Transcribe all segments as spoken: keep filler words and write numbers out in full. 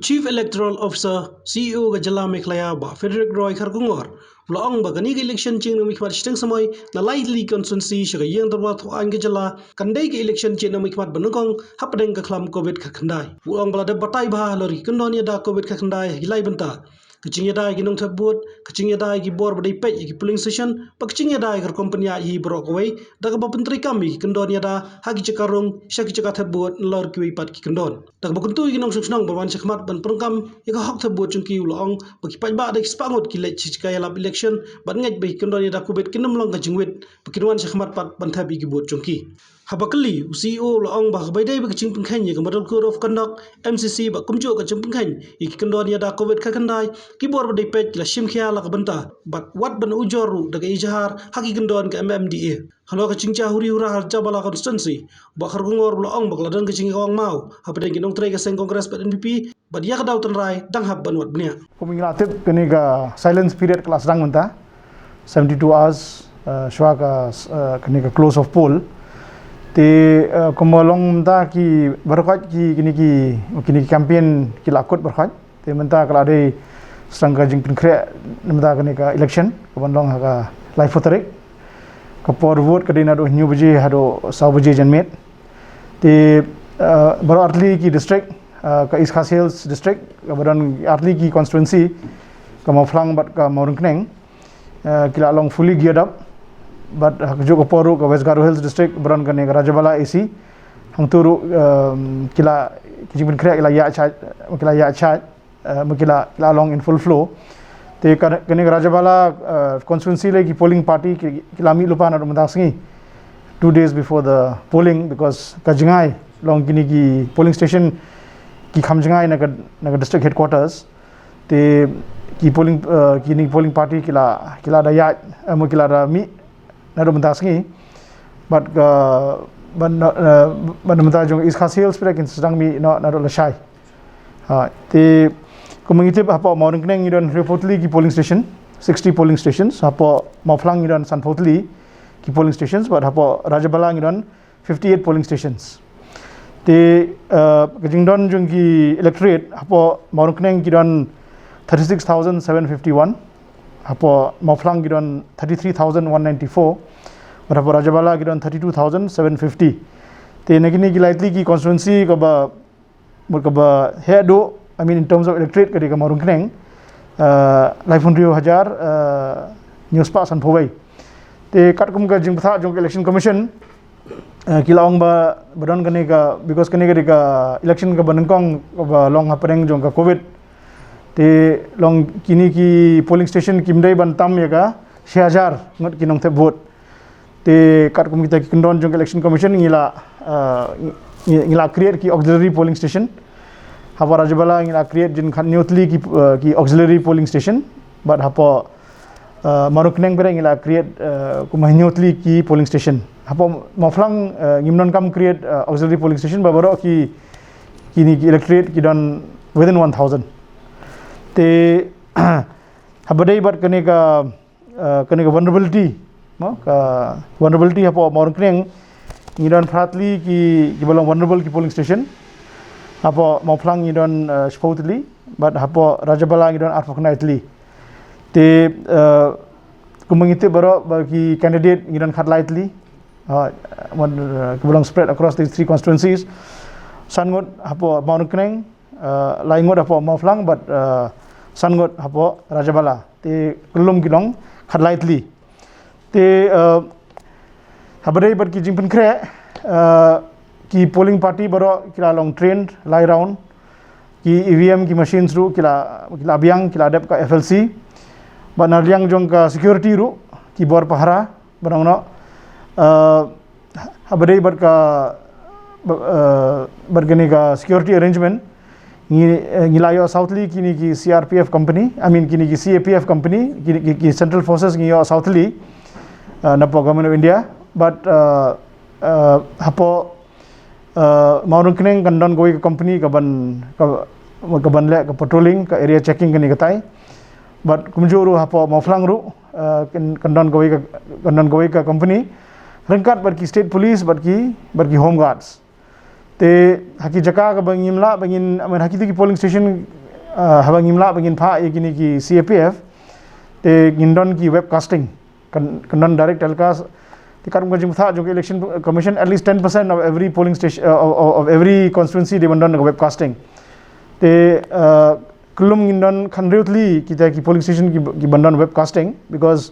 Chief Electoral Officer, C E O ka jylla Meghalaya, Bah Frederick Roy Kharkongor, u la ong ba kane ka election jingïakhmat shiteng samoi na lai tylli ki constituency sha ka ïing dorbar thawaiñ ka jylla kan dei ka election jingïakhmat ba nyngkong hapdeng ka khlam covid khatkhyndai. U ong ba la dep batai bha halor ki kyndon ïada covid khatkhyndai ha ki lai bynta. Ka jingïada ïa ki nongthep vote, ka jingïada ïa ki bor ba dei peit ïa ki polling station, bad ka jingïada ïa ka rukom pynïaid hi baroh kawei, da kaba pyntreikam ïa ki kyndon ïada ha ki jaka rung sha ki jaka thep vote nalor kiwei pat ki kyndon. Da kaba kyntu ïa ki nongshong shnong ban wan shakhmat ban pyndonkam ïa ka hok thep vote jong ki, u la ong ba ki paidbah da ki spah ngut ki leit sha ki jaka ïalap election bad ngeit ba ki kyndon ïada covid kin ym long ka jingwit ba kin wan shakhmat pat ban thep ïa ki vote jong ki. Haba kylli, u C E O u la ong ba haba ïadei bad ka jingpynkheiñ ïa ka Model Code of Conduct, M C C, bad kumjuh ka jingpynkheiñ ïa ki kyndon ïada covid khatkhyndai, ki bor ba dei peit ki la shim khia la ka bynta bad wat ban ujor ruh da ka ijhar ha ki kyndon ka M M D A. Halor ka jingjia huri hura ha Rajabala constituency, Bah Kharkongor u la ong ba ka la don ka jingïakawang maw hapdeng ki nongtrei ka seng Congress bad N P P bad ïa ka daw tynrai dang hap ban wad bniah. Kum ngi la tip, kane ka silence period ka la sdang mynta seventy-two hours, uh, shuwa ka, uh, kane ka close of poll. Te, uh, kumba long mynta ki baroh khoit ki, kine ki, kine ki campaign ki la kut baroh khoit. Te mynta ka la dei sdang ka jingpynkhreh mynta kane ka election kaban long ha ka laiphew tarik. Ka por vote ka dei naduh hynñiew baje haduh saw baje janmiet. Te, uh, baroh artylli ki district, uh, ka East Khasi Hills district kaba don artylli ki constituency, ka Mawphlang bad ka Mawryngkneng, uh, ki la long fully geared up. Bad ha kajuh ka por ruh ka West Garo Hills district, ba don kane ka Rajabala A C, hangtu ruh, um, ki la, ki jingpynkhreh ki la ïaid shai, ki la ïaid shai, uh, ma ki la, ki la long in full flow. Te ka, kane ka Rajabala, uh, constituency lei ki polling party ki, ki la mih lypa naduh mynta sngi, two days before the polling, because ka jngai long kine ki polling station ki kham jngai na ka, na ka district headquarters. Te ki polling, uh, kine ki polling party ki la, ki la da ïaid, eh, ma ki la da mih naduh mynta sngi. Bad ka, bad, uh, bad mynta jong East Khasi Hills pat kin sdang mih noh naduh lashai. Ha, te kumba ngi tip, hapoh Mawryngkneng ngi don hynriewphew tylli ki polling station, sixty polling stations, hapoh Mawphlang ngi don sanphew tylli ki polling stations, bad hapoh Rajabala ngi don fifty-eight polling stations. Te, uh, ka jingdon jong ki electorate, hapoh Mawryngkneng ki don thirty-six thousand seven fifty-one, hapoh Mawphlang ki don thirty-three thousand one ninety-four, bad hapoh Rajabala ki don thirty-two thousand seven fifty. Te na kine ki lai tylli ki constituency kaba, mut kaba heh duh, I mean, in terms of electorate, ka dei ka Mawryngkneng, uh, laiphew hynriew hajar, uh, hynñiew spah sanphew wei. Te katkum ka jingbthah jong ka Election Commission, uh, ki la ong ba, ba don kane ka, because kane ka dei ka election kaba nyngkong kaba long hapdeng jong ka covid. Te long kine ki polling station kim dei ban tam ïa ka shi hajar ngut ki nongthep vote. Te katkum kita ki kyndon jong ka Election Commission ngi la, uh, ngi, ngi la create ki auxiliary polling station. Hapoh Rajabala ngi la create jingkhathynñiew tylli ki, uh, ki auxiliary polling station. Bad hapoh, uh, Mawryngkneng pat ngi la create, uh, kumba hynñiew tylli ki polling station. Hapoh Mawphlang, uh, ngim donkam create, uh, auxiliary polling station, ba baroh ki, kine ki electorate ki don within one thousand. Te haba dei bad kane ka, uh, kane ka vulnerability, mo, ka vulnerability, hapoh Mawryngkneng ngi don phra tylli ki, kiba long vulnerable ki polling station. Hapoh Mawphlang ngi don, uh, shiphew tylli, bad hapoh Rajabala ngi don arphew khyndai tylli. Te, uh, kumba ngi tip baroh ba ki candidate ngi don khatlai tylli, uh, mon, uh, kiba long spread across these three constituencies. San ngut hapoh Mawryngkneng, uh, lai ngut hapoh Mawphlang, bad, uh, san ngut hapoh Rajabala. Te kyllum ki long khatlai tylli. Te, uh, haba dei bad ki jingpynkhreh, uh, ki polling party baroh ki la long trained, lai round. Ki E V M ki machines ruh ki la, ki la biang, ki la dep ka F L C. Bad na liang jong ka security ruh, ki bor pahara, ba nang noh, uh, haba dei bad ka, ba, uh, bad kane ka security arrangement, ngi, eh, ngi la ïoh saw tylli kine ki C R P F company, I mean, kine ki C A P F company, kine ki, ki Central Forces ngi ïoh saw tylli, uh, napoh Government of India. Bad, uh, uh, hapoh, uh, Mawryngkneng kan don kawei ka company kaban, ka, kaban leh ka patrolling, ka area checking kane katai. Bad kumjuh ruh hapoh Mawphlang ruh, uh, kan, kan don kawei ka, kan don kawei ka company ryngkat bad ki state police, bad ki, bad ki home guards. Te ha ki jaka kaba ngim lah ba ngin, I mean, ha kito ki polling station, uh, haba ngim lah ba ngin phah ïa kine ki C A P F, te ngin don ki webcasting, kan, kan don direct telecast. Te katkum ka jingpynthah jong ka Election Commission, at least ten percent of every polling station, uh, of, of, of every constituency dei ban don ka webcasting. Te, uh, kyllum ngin don khathynriew tylli kita ki polling station ki, ki ban don webcasting, because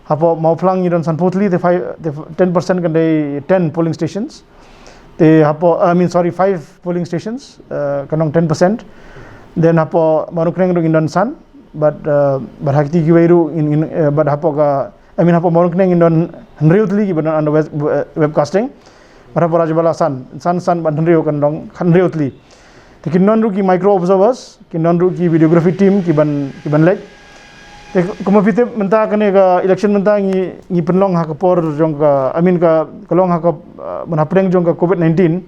hapoh Mawphlang ngi don sanphew tylli, te five, te ten percent kan dei ten polling stations. Te hapoh, I mean, sorry, five polling stations, uh, kan long ten percent. Then hapoh Mawryngkneng ruh ngin don san, but, uh, but ha kito kiwei ruh ngin, ngin, uh, but hapoh ka, I mean, hapoh Mawryngkneng ngin don hynriew tylli ki ban don under web, uh, webcasting. But hapoh Rajbalang san, san, san bad hynriew kan long khathynriew tylli. Te kin don ruh ki micro observers, kin don ruh ki videography team ki ban, ki ban leit. Te kumba phi tip mynta kane ka election mynta ngi, ngi pynlong ha ka por jong ka, I mean, ka, ka long ha ka, uh, mynhapdeng jong ka COVID nineteen.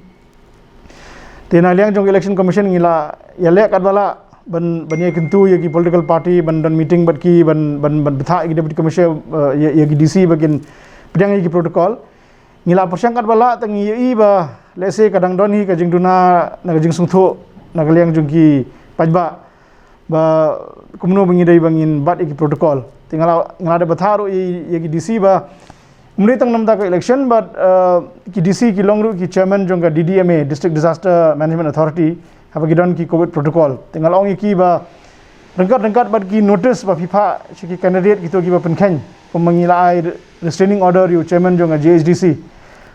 Te na liang jong ka Election Commission ngi la ïaleh katba lah ban, ban ïakyntu ïa ki political party, ban don meeting bad ki, ban, ban, ban bthah ïa ki deputy commissioner, uh, ïa, ïa ki D C ba kin pdiang ïa ki protocol. Ngi la pyrshang katba lah, tang ngi ïohi ba lehse ka dang don hi ka jingduna, na ka jingsngewthuh na ka liang jong ki paidbah ba kumno ba ngi dei ba ngin bat ïa ki protocol. Te nga la, nga la dep bthah ruh ïa, ïa ki D C ba ym dei tang namar ka election, but, uh, ki D C ki long ruh ki chairman jong ka D D M A, District Disaster Management Authority, haba ki don ki COVID protocol. Te nga la ong ïa ki ba ryngkat, ryngkat bad ki notice ba phi phah sha ki candidate kito kiba pynkheiñ, kumba ngi la ai restraining order ïa u chairman jong ka J H D C,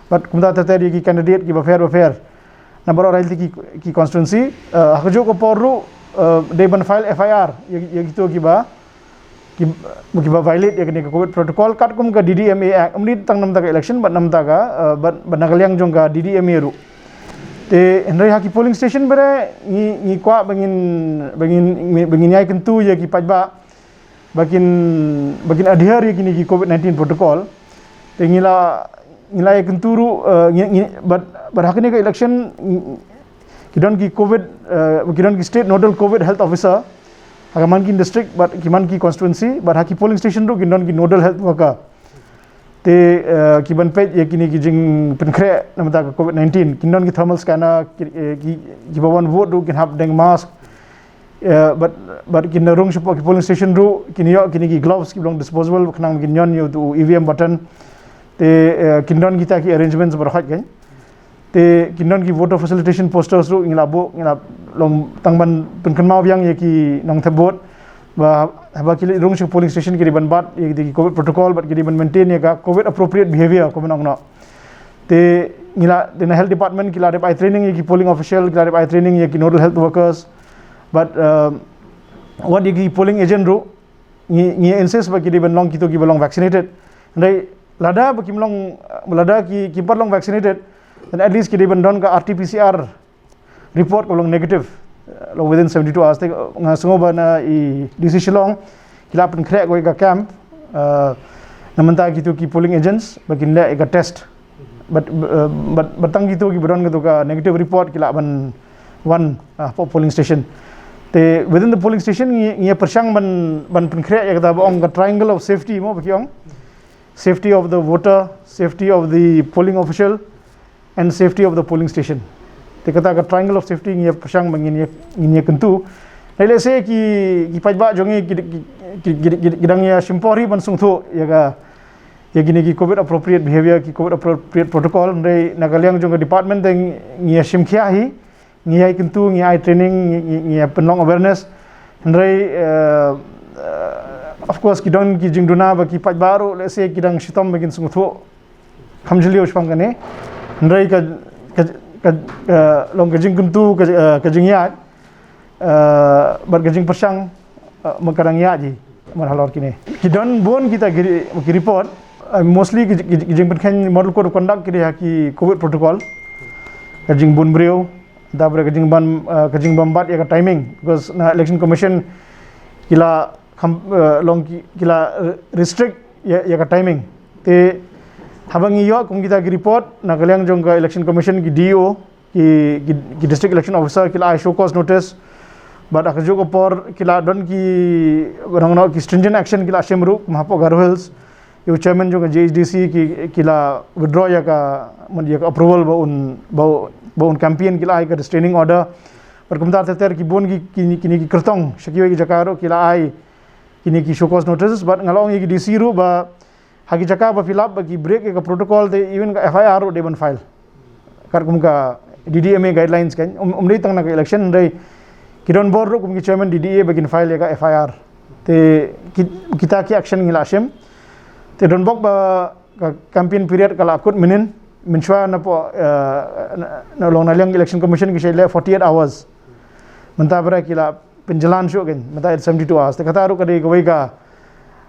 bad kumta ter ter ïa ki candidate kiba pher ba pher na baroh ar tylli ki, ki constituency, uh, ha kajuh ka por ruh, uh, dei ban file F I R ïa, ïa kito kiba, ki, kiba violate ïa kane ka COVID protocol katkum ka D D M A Act, ym dei tang namar ka election, bad namar ka, uh, bad, bad na ka liang jong ka D D M A ruh. Te hynrei ha ki polling station bad ngi, ngi kwah ba ngin, ba ngin, ba ngin ïakyntu ïa ki paidbah ba kin, ba kin adhere ïa kine ki COVID nineteen protocol. Te ngi la, ngi la ïakyntu ruh, uh, ngi, ngi, bad, bad ha kane ka election, ngi, ki don ki COVID, uh, ki don ki state nodal COVID health officer ha ka man ki district bad ki man ki constituency, bad ha ki polling station ruh kin don ki nodal health worker. Te, uh, ki ban peit ïa kine ki jingpynkhreh namar ka COVID nineteen, kin don ki thermal scanner, ki, eh, ki, kiba wan vote ruh kin hap deng mask. Eh, bad, bad kin rung shapoh ki polling station ruh kin ïoh kine ki gloves kiba long disposable, khnang kin ñion ïa uto u E V M button. Te, eh, kin don kita ki arrangements baroh hait kan. Te kin don ki voter facilitation posters ruh, ngi la buh, ngi la long tang ban pynkynmaw biang ïa ki nongthep vote ba haba ki leit rung sha polling station ki dei ban bat ïa ki COVID protocol, bad ki dei ban maintain ïa ka COVID appropriate behavior kumba ngi ong noh. Te ngi la, te na health department ki la dep ai training ïa ki polling official, ki la dep ai training ïa ki nodal health workers, bad, uh, wat ïa ki polling agent ruh ngi, ngi insist ba ki dei ban long kito kiba long vaccinated. Hynrei lada ba kim long, lada ki, kim pat long vaccinated, then at least ki dei ban don ka R T P C R report kaba long negative, uh, long within seventy-two hours. Te nga sngew ba na i D C Shillong ki la pynkhreh kawei ka camp, uh, namar kito ki polling agents ba kin leh ïa ka test. Bad, uh, bad, bad tang kito kiba don kato ka negative report ki lah ban wan, uh, hapoh polling station. Te within the polling station ngi, ngi pyrshang ban, ban pynkhreh ïa kata ba ong ka triangle of safety mo ba ki ong. Safety of the voter, safety of the polling official, and safety of the polling station. Te kata ka triangle of safety ngi pyrshang ba ngin ïa, ngin ïakyntu. Hynrei lehse ki, ki paidbah jong ngi ki, ki, ki dang ïa shim por hi ban sngewthuh ïa ka, ïa kine ki COVID appropriate behavior, ki COVID appropriate protocol. Hynrei na ka liang jong ka department te ngi ïa shim khia hi. Ngi ïa kyntu, ngi ai training, ngi, ngi, ngi ïa pynlong awareness. Hynrei, eh, eh, of course, ki don ki jingduna ba ki paidbah ruh, lehse ki dang shitom ba kin sngewthuh kham jylliew shaphang kane. Hynrei ka, ka, ka, eh, long ka jingkyntu, ka, eh, ka jingïaid, eh, bad ka jingpyrshang, eh, ma ka dang ïaid hi. Mar halor kine ki don bun kita ki ri-, ki report, eh, mostly ki, ki, ki jingpynkheiñ model code of conduct ki dei ha ki COVID protocol. Ka jingbun briew, tapoh ka jingbym, eh, ka jingbymbat ïa ka timing, because na Election Commission ki la kham, eh, long ki, ki la, eh, restrict ïa, ïa ka timing. Te haba ngi ïoh kum kita ki report na ka liang jong ka Election Commission, ki D E O, ki, ki, ki District Election Officer ki la ai show cause notice. Bad ha kajuh ka por ki la don ki, ba nang noh, ki stringent action ki la shim ruh, kum hapoh Garo Hills. ïa u chairman jong ka J H D C ki, ki la withdraw ïa ka, ïa ka approval ba un, ba, ba un campaign, ki la ai ka restraining order. Bad kumta ter ter ki bun ki, ki, kine ki kyrtong sha kiwei ki jaka ruh ki la ai kine ki show cause notices, bad nga la ong ïa ki D C ruh ba ha ki jaka ba phi lap ba ki break ïa ka protocol te even ka F I R ruh dei ban file. Katkum ka D D M A guidelines kan, um, um dei tang na ka election, dei ki don bor ruh kum ki chairman D D A ba kin file ïa ka F I R. Te ki, kita ki action ngi la shim. Te don bok ba ka campaign period ka la kut mynnin, mynshuwa na po, eh, na, na long na liang Election Commission ki shait leh forty-eight hours. Mynta ba ki la pynjlan shuh kan, mynta it's seventy-two hours. Te kata ruh ka dei kawei ka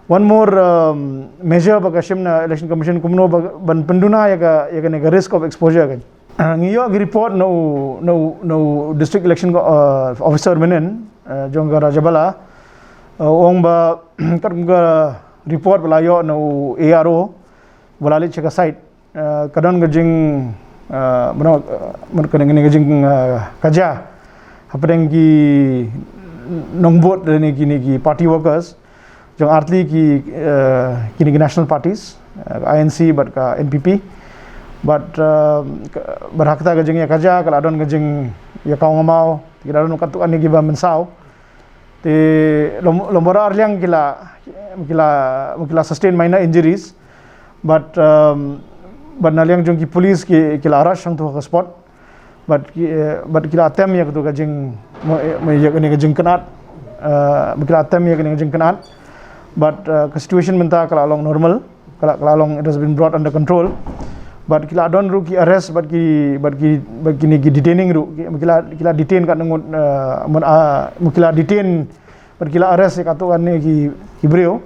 one more, um, measure ba ka shim na Election Commission kumno ba ban pynduna ïa ka, ïa kane ka risk of exposure kan. Ah, ngi ïoh ki report na u, na u, na u District Election, uh, Officer mynnin, uh, jong ka Rajabala, uh, ong ba katkum ka report ba la ïoh na u A R O ba la leit sha ka site, uh, ka don ka jing, uh, mano, uh, mano ka, ka jing, uh, kaja hapdeng ki nongbud lane kine ki party workers jong artylli ki, eh, kine ki national parties, eh, I N C bad ka N P P. Bad, eh, ka, bad ha kata ka jingïakajia ka la don ka jingïakawngamaw, ki la don katto katne kiba mynsaw. Te lym, lymda ar liang ki la, ki la, ki la sustain minor injuries. Bad, um, bad na liang jong ki police ki, ki la rush hangto ha ka spot. Bad ki, eh, bad ki la attempt ïa katu ka jing, mo, eh, mo, ïa kane ka jingkynad. Eh, bad ki la attempt ïa kane ka jingkynad. Bad, eh, ka situation mynta ka la long normal, ka la, ka la long, it has been brought under control. Bad ki la don ruh ki arrest, bad ki, bad ki, bad kine ki detaining ruh, ki, ki la, ki la detain katne ngut, eh, mon, ah, ki la detain bad ki la arrest ïa katto katne ki, ki briew.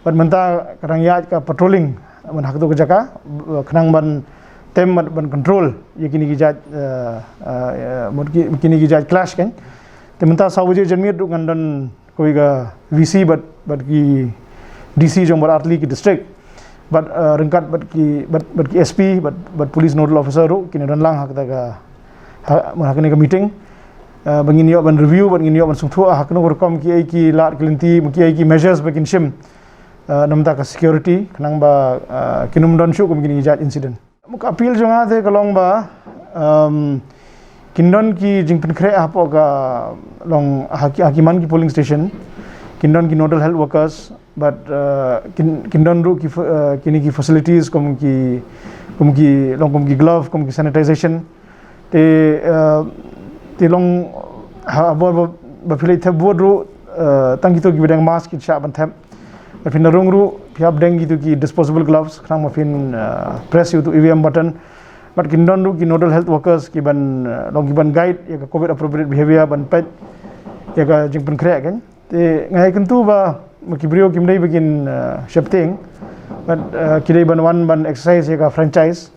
Bad mynta ka dang ïaid ka patrolling mynta ha katto ka jaka, eh, khnang ban tem ban, ban control ïa kine ki jait, eh, eh, mut ki, kine ki jait clash kan. Te mynta saw baje janmiet ruh ngan don kawei ka V C bad, bad ki D C jong baroh artylli ki district. Bad, eh, ryngkat bad ki, bad, bad ki S P, bad, bad police nodal officer ruh, kine don lang ha kata ka, ha, ha kane ka meeting. Eh, ba ngin ïoh ban review, bad ngin ïoh ban sngewthuh, ha kano ka rukom kiei ki lad ki lynti, kiei ki measures ba kin shim. Eh, namar ka security, khnang ba, eh, kin ym don shuh kum kine ki jait incident. Ka appeal jong nga te ka long ba, um, kin don ki jingpynkhreh hapoh ka long ha ki, ha ki man ki polling station, kin don ki nodal health workers, bad, uh, kin, kin don ruh ki fa-, uh, kine ki facilities kum ki, kum ki, long kum ki glove, kum ki sanitization. Te, uh, te long ha bor ba, ba phi leit thep vote ruh, uh, tang kito kiba deng mask ki shah ban thep. Bad phin da rung ruh phi hap deng kito ki disposable gloves khnang ba phin, uh, press ïa utu E V M button. Bad kin don ruh ki nodal health workers ki ban, uh, long ki ban guide ïa ka covid appropriate behavior, ban peit ïa ka jingpynkhreh kan. Te nga ïakynduh ba ma ki briew kim dei ba kin, uh, sheptieng. Bad, uh, ki dei ban wan ban exercise ïa ka franchise.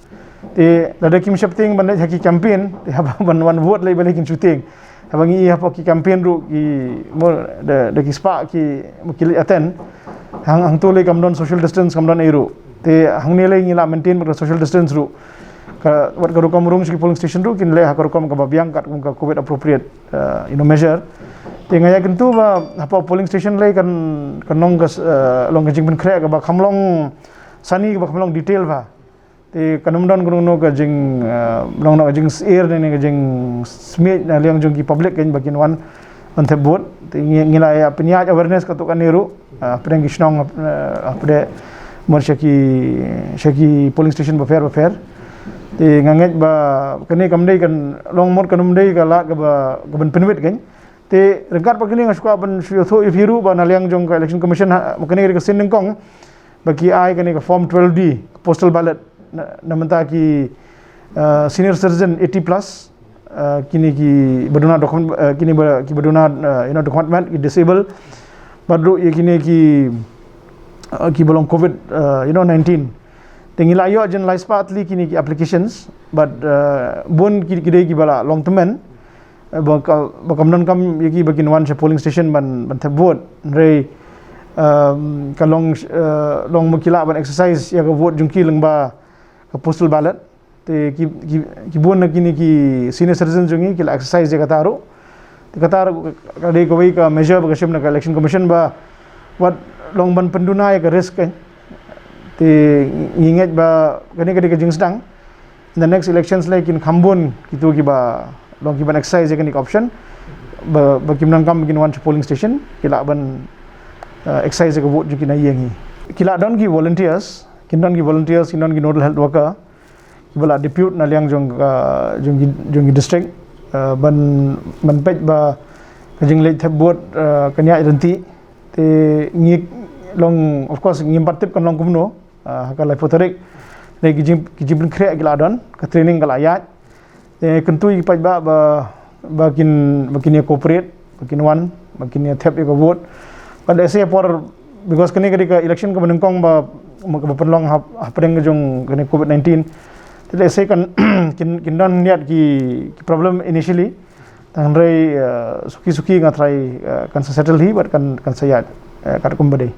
Te lada kim sheptieng ban leit ha ki campaign, te haba ban wan vote lei ba lei kin sheptieng. Haba ngi ïohi hapoh ki campaign ruh ki mo da, da ki spah ki, mo ki leit attend. Hang, hangto lei kam don social distance, kam don ei ruh. Te hangne lei ngi la maintain bad ka social distance ruh. Ka, wat ka rukom rung sha ki polling station ruh kin leh ha ka rukom kaba biang katkum ka covid appropriate, uh, you know, measure. Te nga ïakynduh ba hapoh polling station lei kan, kan long ka, uh, long ka jingpynkhreh kaba kham long sani, kaba kham long detail bha. Te kan ym don kano kano ka jing, uh, long, long ka jingsyier ne, ne ka jingsmiej na liang jong ki public kan ba kin wan, wan thep vote. Te ngi, ngi la ïa pynïaid awareness katto katne ruh, uh, hapdeng ki shnong, uh, hapdeng mo sha ki, sha ki polling station bapher bapher. Te nga ngeit ba kane kam dei kan long, mo kan ym dei ka lad kaba, kaban pynwit kan. Te ryngkat bad kane nga shu kwah ban shu ïathuh ïa phi ruh ba na liang jong ka Election Commission ha, mo kane ka dei ka sien nyngkong ba ki ai kane ka form twelve D, postal ballot, na, na bynta ki, uh, senior citizen eighty plus, uh, kine kiba duna document, uh, kine ba, kiba duna, uh, you know, document, ki disable, bad ruh ïa kine ki, uh, kiba long covid, uh, you know, nineteen. Te ngi la ïoh jin lai spah tylli kine ki applications, bad, uh, bun ki, ki dei kiba la long tymmen, eh, ba ka, ba kam don kam ïa ki ba kin wan sha polling station ban, ban thep vote. Hynrei, um, ka long, eh, long ba ki lah ban exercise ïa ka vote jong ki lyngba ka postal ballot. Te ki, ki, ki bun na kine ki senior citizen jong ngi ki la exercise ïa kata ruh. Te kata ruh ka dei kawei ka measure ba ka shim na ka Election Commission ba wat long ban pynduna ïa ka risk, eh. Te ngi ngeit ba kane ka dei ka jingsdang. In the next elections lei kin kham bun kito kiba long kiban exercise ïa kane ka option ba, ba kim nang kam kin wan sha polling station, ki lah ban, uh, exercise ïa ka vote jong ki na ïing hi. Ki lah don ki volunteers, kin don ki volunteers, kin don ki nodal health worker kiba lah depute na liang jong ka, jong ki, jong ki district, uh, ban, ban peit ba ka jingleit thep vote, uh, kan ïaid ryntih. Te ngi long, of course, ngim pat tip kan long kumno, uh, ha ka laiphew tarik. Te ki jing, ki jingpynkhreh ki lah don, ka training ka lah ïaid. Te kyntu ïa ki paidbah ba, ba kin, ba kin ïa cooperate, ba kin wan, ba kin ïa thep ïa ka vote. But lehse por, because kane ka dei ka election kaba nyngkong ba, ba pynlong hap, hapdeng ka jong kane covid nineteen. Te lehse kan kin, kin don ïa ki, ki problem initially. Tang hynrei, uh, suki suki nga tharai, uh, kan sa settle hi bad kan, kan sa ïaid, uh, katkum ba dei.